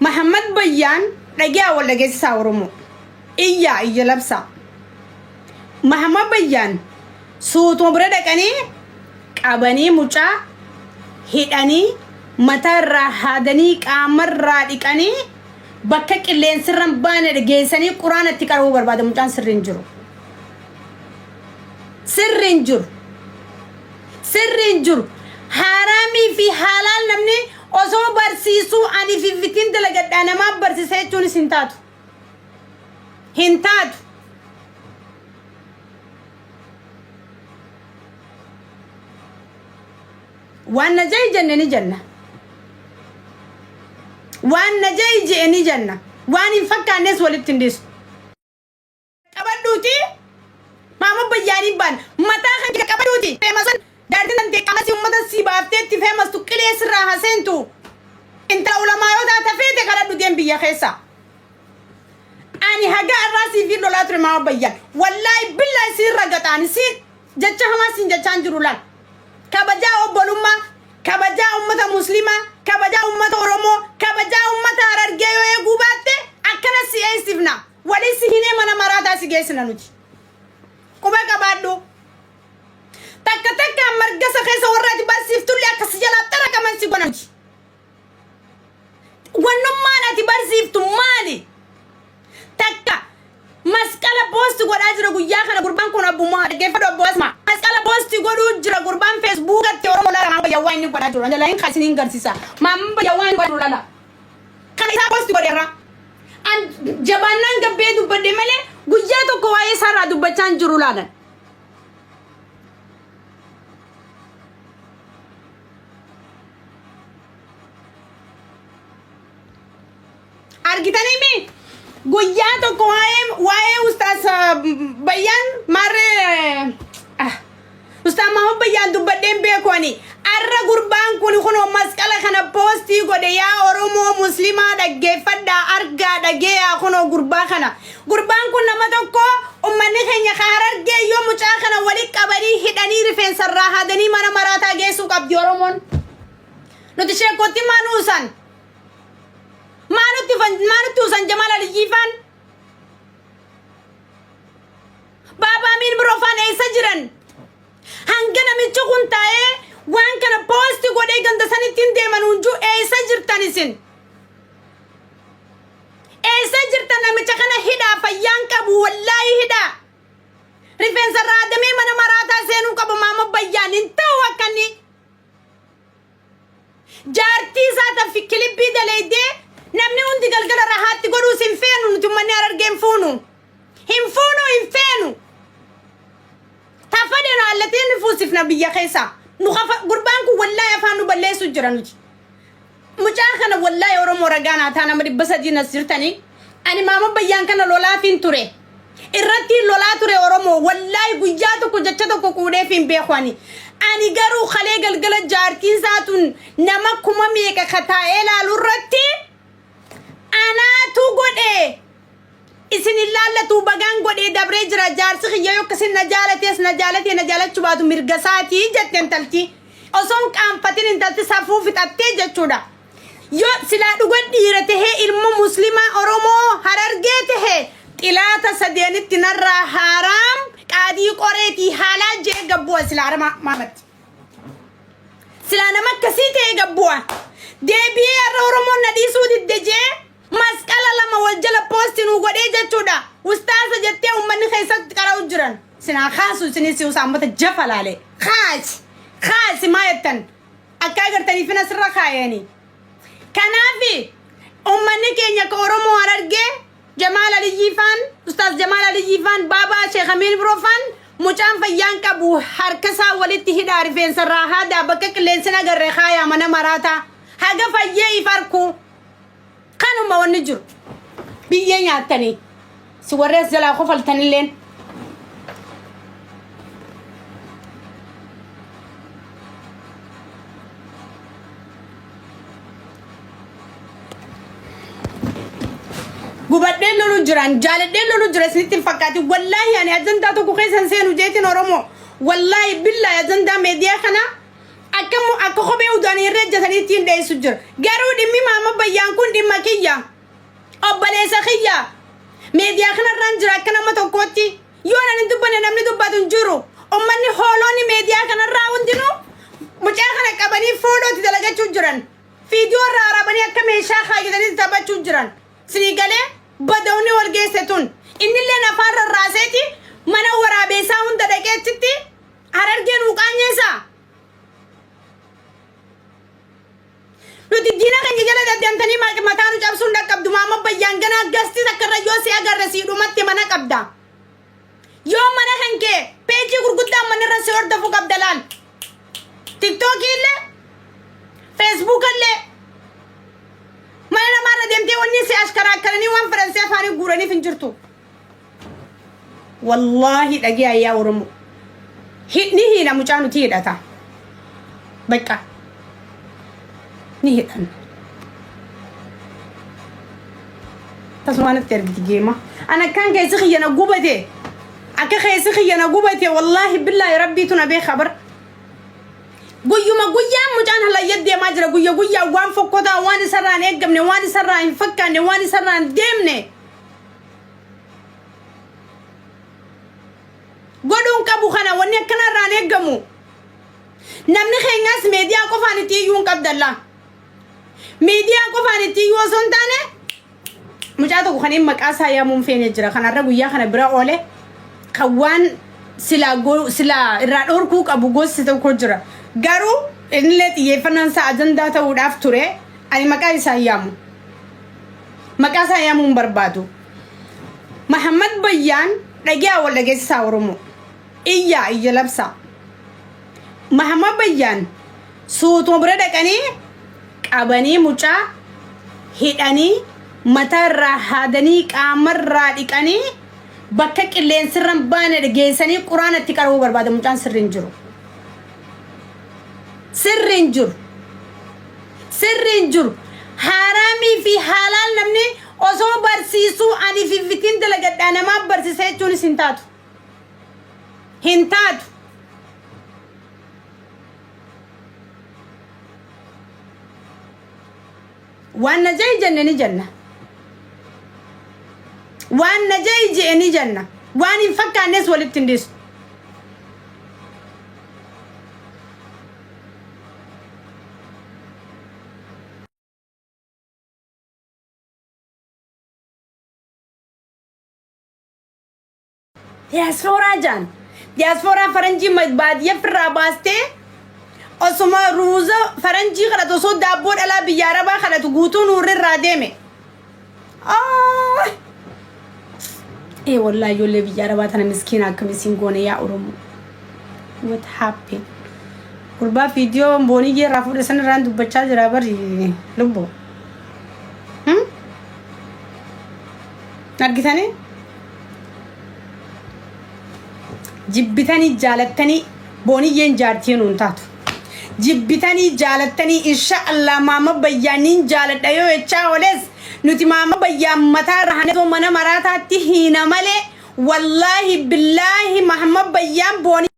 Mahammad Bayyaan dhageeyaa wal dhageessisaa Oromoo. Iyyaa iyya labsaa. Mahammad Bayyaan suutuma bira dhaqanii qabanii mucaa hidhanii mataa irraa haadanii qaama irraa dhiqanii bakka qilleensirra hin baane geessanii quraana itti qara'uu barbaada mucaan sirri hin jiru. Sirri hin jiru. Sirri hin jiru. Haaraamii fi haalaal namni osoo barsiisuu ani fifitiin dalagadhaa namaa barsiisa jechuunis hin taatu. Hin taatu. Waan na ja'i jenne ni jenna. Waan na ja'i je'e ni jenna. Waan hin fakkaannes walitti hin dhiisu. Qabadhuuti maama bayyaanii baan mataa kan kee qabadhuuti feemasan jaartiin tantee qamasii uummata sii baaftee itti feemastu qilee sirraa haseentu intala ulamaa yoo taate feete kadhadhu deem biyya keessa. Ani haga irraa siif lolaa ture maama bayyaan wallaahi billaahi siin ragaxaani siin jecha hamaa siin jechaan jiru laal. Kabajaa obbolummaa, kabajaa ummata muslimaa, kabajaa ummata Oromoo, kabajaa ummata Harargee yoo eeguu baatte akkana si eeysifna. Wali si hinee mana maraataa si geessina nuti. Quba qabaadhu. Takka takkaan margasa keessa warra ati barsiiftullee akka si jalaa xaraqaman si godha nuti. Wannummaan ati barsiiftu maali? Takka masqala poosti godhaa jira guyyaa kana gurbaan kun abbummaa dhaggeeffadhu abboo asma. Masqala poosti godhuu jira gurbaan feesbuukatti Oromoo laala maama bayyaa waan inni godhaa jiru. Jalaa hin kaasiniin garsiisa. Maama bayyaa waan inni godhaa jiru laala. Kana isaa poosti godheerra. An jabaannaan gabbee dubbadhe malee guyyaa tokko waa'ee isaarraa dubbachaa hin jiru laalan. Argitanii mi? Guyyaa tokko waa'ee ustaas Bayyaan maarree ah, Ustaaz Mahamad Bayyaan dubbadheen beeku ani. Arra gurbaan kun kunoo masqala kana poostii godhe yaa Oromoo Muslimaa dhaggeeffadhaa argaa dhageeyaa kunoo gurbaa kana. Gurbaan kun nama tokko ummanni keenya ka harargee yoo mucaa kana wali qabanii hidhanii rifeensa irraa haadanii mana maraataa geessuu qabdi Oromoon. Nuti sheekotti maa nu usan? Maa nutti maa nutti usan Jamaal Aliyyii faan? Baabaa Amiin biroo faan eessa jiran? Hanga namichi kun taa'ee waan kana poosti godhee ganda sanitti hin deeman hunduu eessa jirtan isin? Eessa jirtan namicha kana hidhaa fayyaan qabu wallaahi hidhaa. Rifeensa irraa adamee mana maraataa seenuu qaba maama bayyaan hin ta'u akka inni. Jaartii isaa tan fi kilibbii daleeydee namni hundi galgala rahaatti godhuus hin feenu nuti ummanni harargee hin fuunu. Hin fuunu hin feenu. Ta fedhe haallatiin ni fuusifna biyya keessaa. Nu kafa gurbaan kun wallaahi afaan nu balleessu jira nuti. Mucaa kana wallaahi Oromoo ragaa naa taa nama 300 as jirtanii. Ani maama bayyaan kana lolaafiin ture. Irratti lolaa ture Oromoo wallaahi guyyaa tokko jecha tokko quudheef hin beeku ani. Ani garuu kalee galgala jaartiin isaa tun nama kuma meeqa ka taa'ee laalu irratti anaatu godhe. Isin hin laallatuu bagaan godhee dabree jira jaarsi kiyya yoo akkasin na jaalatees na jaalatee na jaalachuu baatu mirga isaatii jette intalti. Osoo hin qaanfatin intalti safuu fixattee jechuudha. Yoo silaa dhuga dhiira tahee ilma muslimaa Oromoo Harargee tahe xilaata sadeenitti narraa haaraam qaadii qoreetii haalaa jee gabbu'a silaa arama maamatti. Silaa nama akkasii ta'e gabbu'a. Deebi'ee har'a Oromoon na dhiisuu didde jee masqala lama wal jala poosti nuu godhee jechuudha. Ustaasa jettee uummanni keessatti qara'u jiran. Sinaa kaasu isinii si usaammata jafa laale. Kaasi! Kaasi maa jettan? Akka agartaniifin asirra kaayani. Kanaaf uummanni keenya ka Oromoo Harargee Jamaal Aliyyii faan, Ustaaz Jamaal Aliyyii faan, Baabaa Sheekh Amiin Biroo faan mucaan fayyaan qabu harka isaa walitti hidhaa rifeensa irraa haadaa bakka qilleensi hin agarre kaayaa mana maraataa haga fayyee if arku kanuma wanni jiru biyyee nyaattanii si warri as jalaa kofaltanilleen. Gubadheen lolu jiran jaaladheen lolu jira isinitti hin fakkaatin wallaahi ani ajandaa tokko keessa hin seenu jeetiin oromoo wallaahi billaahi ajandaa meediyaa kana Akka akka kophee udaanii irra ejjatanii ittiin dheessu jira. Garuu dhimmi Maama Bayyaan kun dhimma kiyya. Obboleessa kiyya. Miidiyaa kanarraan jira akka nama tokkootti. Yoo nan hin dubbanne namni dubbatu hin jiru. Ummanni hooloonni miidiyaa kanarraa hundinuu mucaa kana qabanii foolootti dalagachuu jiran. Fiidiyoo irraa waraabanii akka meeshaa kaayyatanii taphachuu jiran. Sinii galee badawni wal geesse tun. Innilleen afaan rarraaseeti mana waraabeessaa hunda dhaqee achitti Harargee nuu qaanyeessaa. Nuti diina keenya jala deddeemtanii mataa nu cabsuun dhaqqabdu maama bayyaan ganaa gastis akka irra yoo si agarre sii dhumatti mana qabda. Yoo mana kan kee peejii gurguddaa mana irra si hordofu qabda laal. Tiktookii illee Feesbuuka illee mana namaarra deemtee wanni si ashkaraakkaranii waan fedhan si afaanii guuraniif hin jirtu. Wallaahi dhagee yaa Oromoo. Ni hiina mucaa nuti hidhata. Bakka ni hidhan. Tasuma natti ergiti geema. Ana akkaan keessi kiyya na gubate. Akka keessi kiyya na gubate wallaahi billaahi rabbiitu na beeka bar. Guyyuma guyyaan mucaan halayya deemaa jira. Guyya guyyaan waan fokkotaa waan isarraa hin eeggamne waan isarraa hin fakkaanne waan isarraa hin deemne. Godhuun qabu kana wanni akkana irraan eeggamu. Namni keenyaas miidiyaa qofaan itti iyyuu hin qabdalla. Miidiyaa qofaan itti iyyuu osoo hin taane mucaa tokko kan inni maqaa isaa yaamuun feene jira. Kanarra guyyaa kana bira oole kan waan silaa silaa irraa dhorkuu qabu gosti tokko jira. Garuu innillee xiyyeeffannaan isaa ajandaa ta'uudhaaf ture ani maqaa isaa hin yaamu. Maqaa isaa yaamuu hin barbaadu. Mahammad Bayyaan dhagiyaa wal dhageessisaa Oromoo. Iyyaa iyya labsaa. Mahammad Bayyaan suutuma bira dhaqanii qabanii mucaa hidhanii mataa irraa haadanii qaama irraa dhiqanii bakka qilleensirra hin baane geessanii quraana itti qara'uu barbaada mucaan sirri hin jiru. Sirri hin jiru. Sirri hin jiru. Haaraamii fi haalaal namni osoo barsiisuu ani fiffitiin dalagadhaa namaa barsiisa jechuunis hin taatu. Hin taatu. Waan na ja'i jenne ni jenna. Waan na ja'i je'e ni jenna. Waan hin fakkaannes walitti hin dhiisu. Diyaaspooraa jaan. Diyaaspooraa faranjii baadiyyaa firraa baastee osuma ruuza faranjii kadhatu osoo daabboo dhalaa biyya arabaa kadhatu guutuu nuurri irraa deeme. Ee wallaahi ijoollee biyya arabaa tana miskiina akkam isin goone yaa Oromoo. What happened? Gurbaa viidiyoo booniyyee irraa fuudhe san irraan dubbachaa jira bari lubbu. Argitanii? Jibbitanii jaalattanii booniyyeen jaartii nuun taatu. Jibbitanii jaalattanii insha Allah maama bayyaaniin jaaladha yoo jechaa ooles nuti maama bayyaan mataa rahanetoo mana maraataatti hiina malee wallaahi billaahi Mahammad Bayyaan booni.